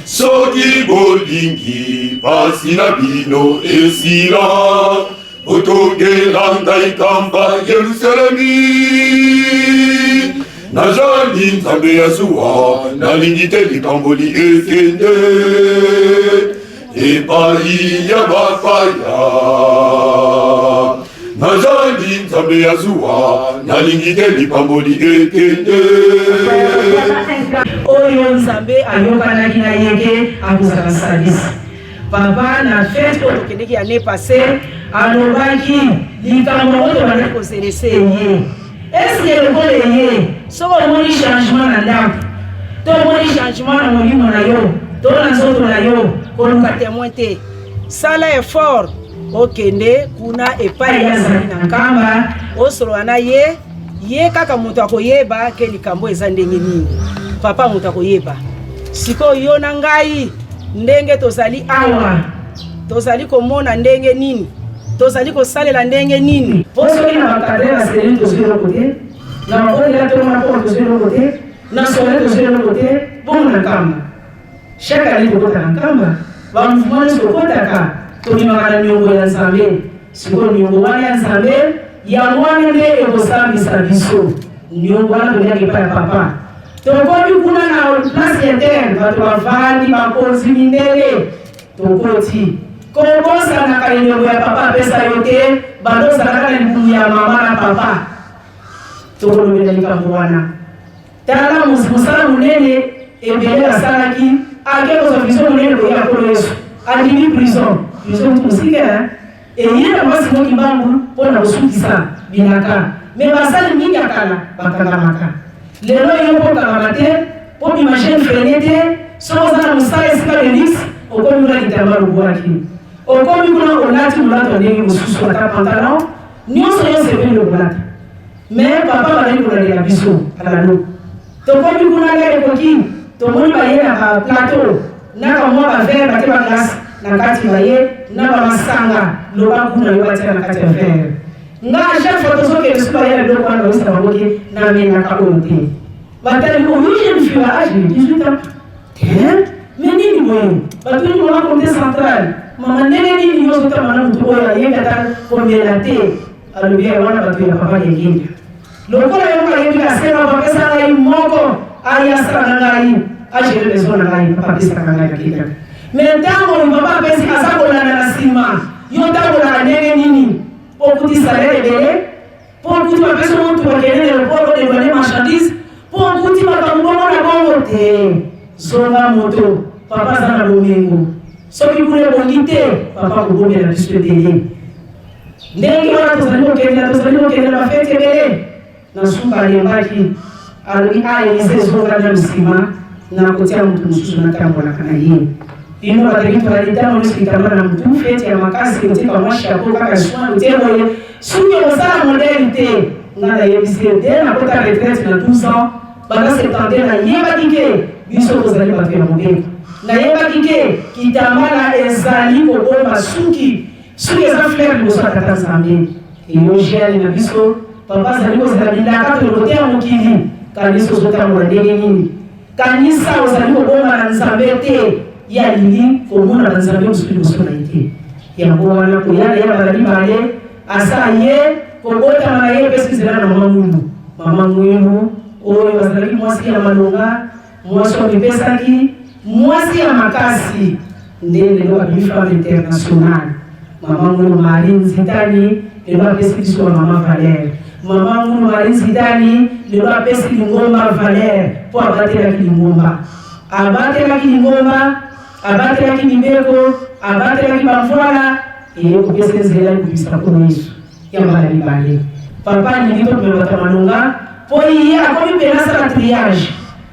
Soki bolingi pasi na bino esila, botongela ngai kamba Yerusalemi. Nazali Nzambe ya zuwa, nalingi te lipamboli ekende epai ya bapaya. Nazali Nzambe ya zuwa, nalingi te lipamboli ekende. Oyo Nzambe ayokanaki na ye ke akozala salisi papa na fete oyo tokendeki année passée, alobaki likambo yango tobandaki kozelese ye. Eske lokola eye, soki omoni changement na ndako to omoni changement na molimo na yo to na nzoto na yo, koluka témoin te, sala effort okende kuna epai ye azali na Nkamba, osolola na ye. Ye kaka moto akoyeba ke likambo eza ndenge nini. Papa moto akoyeba. Sikoyo yo na ngai, ndenge tozali awa, tozali komona ndenge nini, tozali kosalela ndenge nini? Po soki na bacadre ya cellule tozwi eloko te, na mabondela tolonga mpo tozwi eloko te, na soirée tozwi eloko te, bongo na Nkamba chaque année tokota na Nkamba, bamouvement nyonso tokotaka, tobimaka na niongo ya Nzambe. Sikoyo niongo wana ya Nzambe, yango wana nde ekosambisa biso. Niongo wana toliaka epai ya papa. Tokomi kuna na place interne, bato bavandi, bakonzi, mindele, tokoti. Kobosanaka elongo ya papa apesa yo te, bando ozalaka na libumu ya mama na papa. Tokolobela likambo wana. Tala mosala monene ebele asalaki, ake kozwa vision monene boye ya Nkolo Yesu. Andimi prison, prison kutu mosika, eye na mwasi moki mbangu mpo na kosukisa bilaka. Me basali mingi ya kala bakangamaka. Lelo yo mpo okangama te, mpo bima jeune frene te, soki oza na mosala esika de luxe, okomi kuna litamba lobwaki. Okomi kuna olati molato ya ndenge mosusu, ata pantalon, nyonso yo osepeli okolata. Mais papa bazali kolandela biso alalo. Tokomi kuna lere ekoki, tomoni baye na ba plateau na ka mwa ba verre batie ba glace na kati, baye na ba masanga loba kuna yo batia na kati ya verre. Nga à chaque fois tozokende soki baye na biloko wana, bayebisa bango ke namelaka oyo te. Batali oyo jeune fille ya âge de 18 ans te, mais nini boye? Batuni mama comité central, mama, ndenge nini yo ozotamba na motu oyo ayebi ata komela te? Alobi ya wana bato ya papa Diangienda. Lokola yo ayebi, asenga bapesa ngai moko aya asala na ngai, agere maison na ngai. Papa apesaka ngai, nakendaka. Me ntango papa apesi, aza kolanda na nsima. Yo otambolaka ndenge nini? Po okuti salaire ebele, po okuti bapesi motuka, okende na aéroport odédouane marchandise, po okuti makambo bongo na bongo te. Zonga moto, papa aza na bomengo. Soki kuna ebongi te, papa kobombela biso ebele. Ndenge wana tozali kokende, tozali kokende na bafeti ebele. Na suka alembaki, alobi: "A Elize, ezonga nano nsima, na kotia moto mosusu natambolaka na ye." Bino bataki tozali ntango nyonso kitamba na motu, feti ya makasi, kotika mwa chapeau kaka soin, otie boye, soki okosala modèle te. Nga nayebisi ye te, nakota retraite na 12 ans, banda 71. Nayebaki ke biso tozali bato ya mobeko. Nayebaki ke kitambala ezali kobomba suki. Suki eza fleur liboso ya Tata Nzambe. Eyo jeune na biso, papa azali kozala bilaka tolokote ya mokili. Kanisa ozotambola ndenge nini? Kanisa ozali kobomba na Nzambe te. Ye alingi komona banzambe mosusu liboso na ye te. Yango wana koya na ye na bala mibale, asa ye kobotama na ye epesi nzela na mama Mwindu. Mama Mwindu oyo azalaki mwasi ya malonga, mwasi oyo amipesaki, mwasi ya makasi, nde lelo abimi femme internationale. Mama Mwindu Marie Nzitani lelo apesi biso ba mama valeur. Mama Mwindu Marie Nzitani lelo apesi lingomba valeur, mpo abatelaki lingomba, abatelaki lingomba, abatelaki mibeko, abatelaki bamvwala, eye kopesa nzela ekobimisa Nkolo Yesu ya mbala mibale. Papa alingi tobima bato ya malonga, mpo ye akomi mpena asala triage.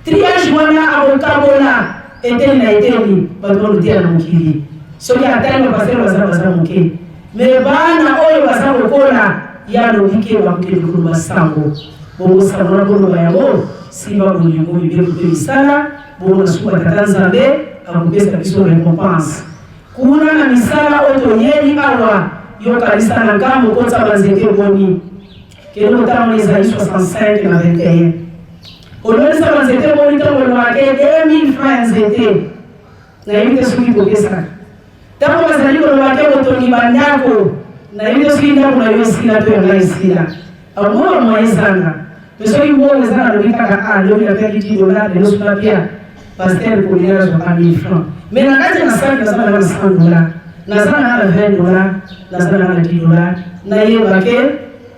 Triage wana akokabola eteni na eteni bato baloteya na mokili. Soki atali bapasteur baza moke, me bana oyo baza kokola, ye alobi ke bakokende koloba sango. Bongo sango na koloba yango, simba bolingo, mibeko mpe misala. Bongo na suka, Tata Nzambe akopesa biso récompense kuna na misala oyo toyeli awa. Yokanisa na ngambo kotisa banzete boni? Kende kotango ezali 65 na 21. Olonisa banzete boni? Ntango olobaka ke 2000 francs ya nzete. Nayebi te soki bopesaka. Ntango bazali koloba te botongi bandako, nayebi te soki ndako na yo esila to ya ngai esila. Amona mwa ezanga. Mais soki mbongo eza nalobi kaka a lobi napiaki 10 dollars, lelo soki napia pasteur Collier azwaka 1000 francs. Mais na kati na saki naza na 100 dollars, naza na 20 dollars, naza na 10 dollars. Nayeba ke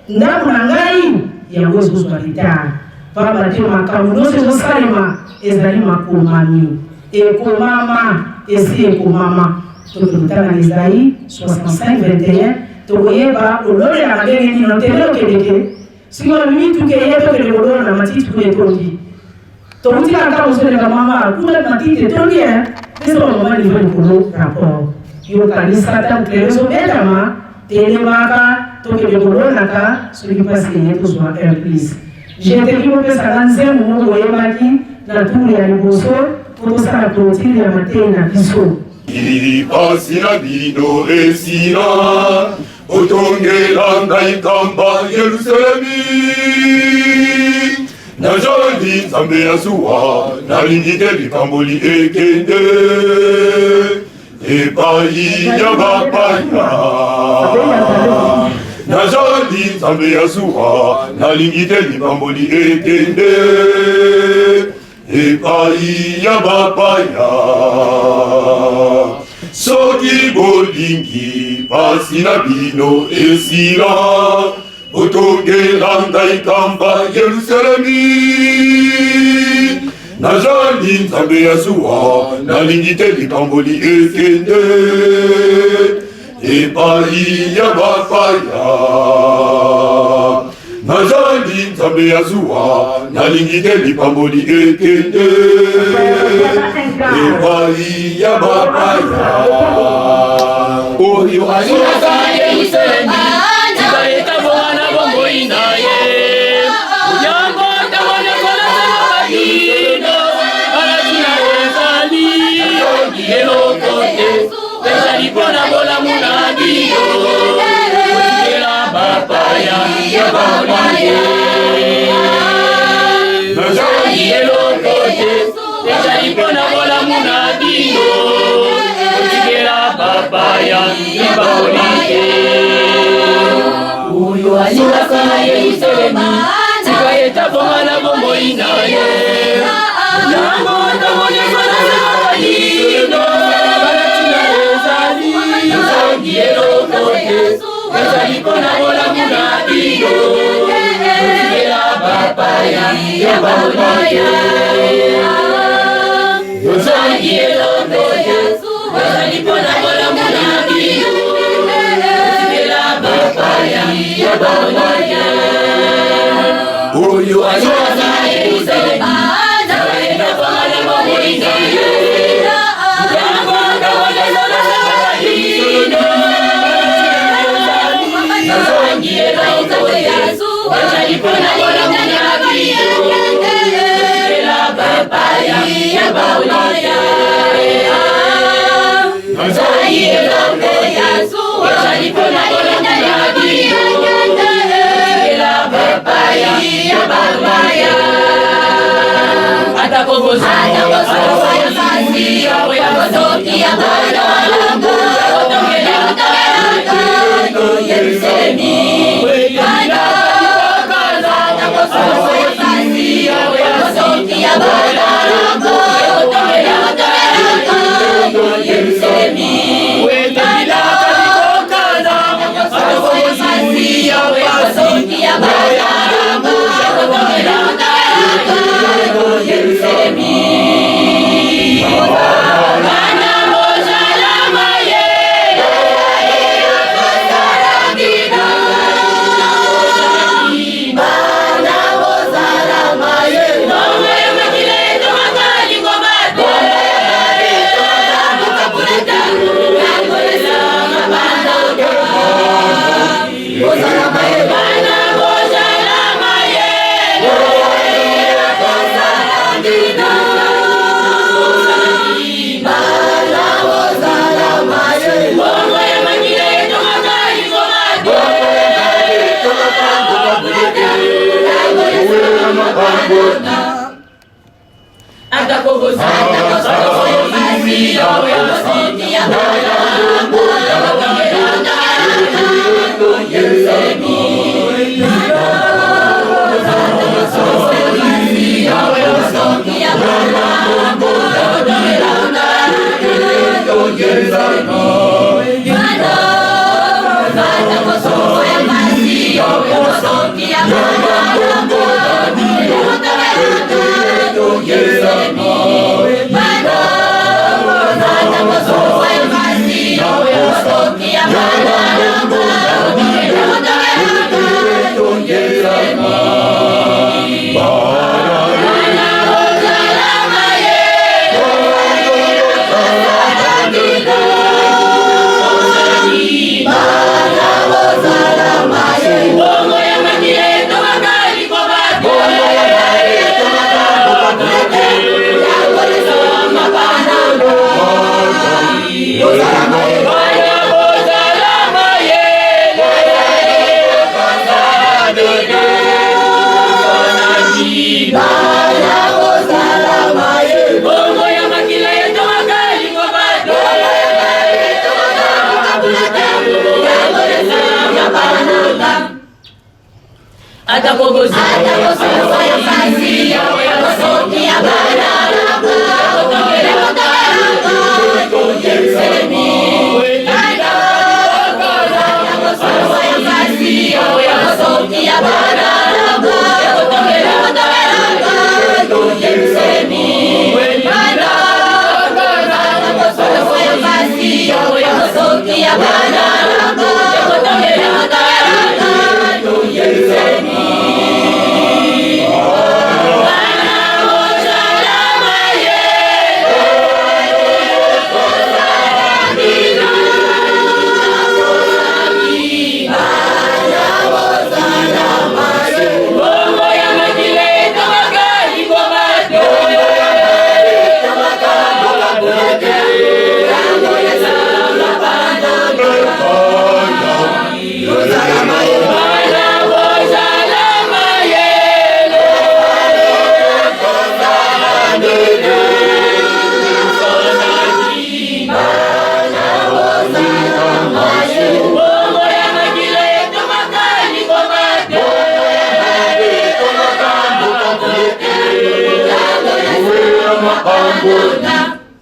ndako na ngai yango ezozwa retard, pamba te makambo nyonso ezosalema ezali makomami, ekomama, esi ekomama. Tokotala na Esaïe 65:21, tokoyeba ololelaka ndenge nini otele okendeke soki bamituka eye tokende kolona na matiti kuna etondi. Tokuti kaka kozoleka mama kuna matiti etondi e pesa bamama niveau likolo rapport. Yokanisa ntango klere ezobetama, telemaka, tokende kolonaka. Soki mpasi eye, tozwa un plus. Jeteki bopesaka nzembo moko boyebaki na tour ya liboso po tosala clôture ya matei na biso. Pasi na bino esila, otongela ngai kamba Yerusalemi. Nazali Nzambe ya zuwa, nalingi te lipamboli ekende epai ya bapaya. Nazali Nzambe ya zuwa, nalingi te lipamboli ekende epai ya bapaya. Soki bolingi pasi na bino esila, otongela ngai kamba Yerusalemi. Nazali Nzambe ya zuwa, nalingi te lipamboli ekende epai ya bapaya. Nazali Nzambe ya zuwa, nalingi te lipamboli ekende epai ya bapaya. Oyo alingaka Yerusalemi, tika etabonga na bomoi na ye. Yango ntango nyonso nasalaka bino, balatina ezali eloko te, ezali mpo na bolamu na bino. Kotikela bapaya ya bomoi Nazali eloko te, ezali mpo na bolamu na bino. Kotikela bapaya ya bomoi te. Oyo alingaka Yerusalemi, tika etabonga na bomoi na ye. Yango ntango nyonso nasalaka bino, balatina ezali eloko te, ezali mpo na bolamu na bino. Kotikela bapaya ya bomoi te. Ozangi eloko te, ezali mpo na bolamu na bino. Kotikela bapaya ya bomoi te. Oyo alingaka Yerusalemi, tika etabonga na bomoi na ye. Yango ntango nyonso nasalaka bino, nazangi eloko te, ezali mpo na bolamu na bino. Kotikela bapaya ya bomoi te. Nazangi eloko te, ezali mpo na bolamu na bino. Kotikela bapaya ya bomoi te. Atako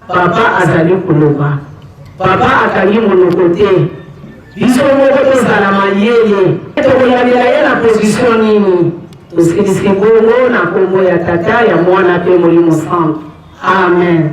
Papa azali koloba, papa akangi monoko te. Biso moko tozala mayele, tokolandela ye na position nini? Tosilisi bongo na nkombo ya Tata, ya Mwana mpe Molimo Santu. Amen.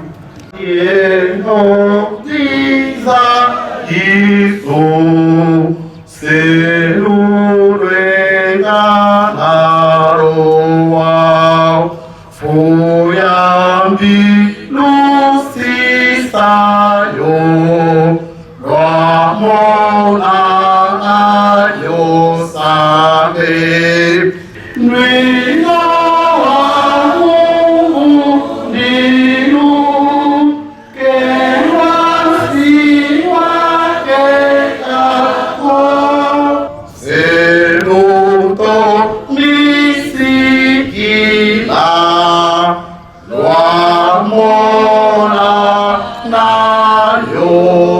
Na yo.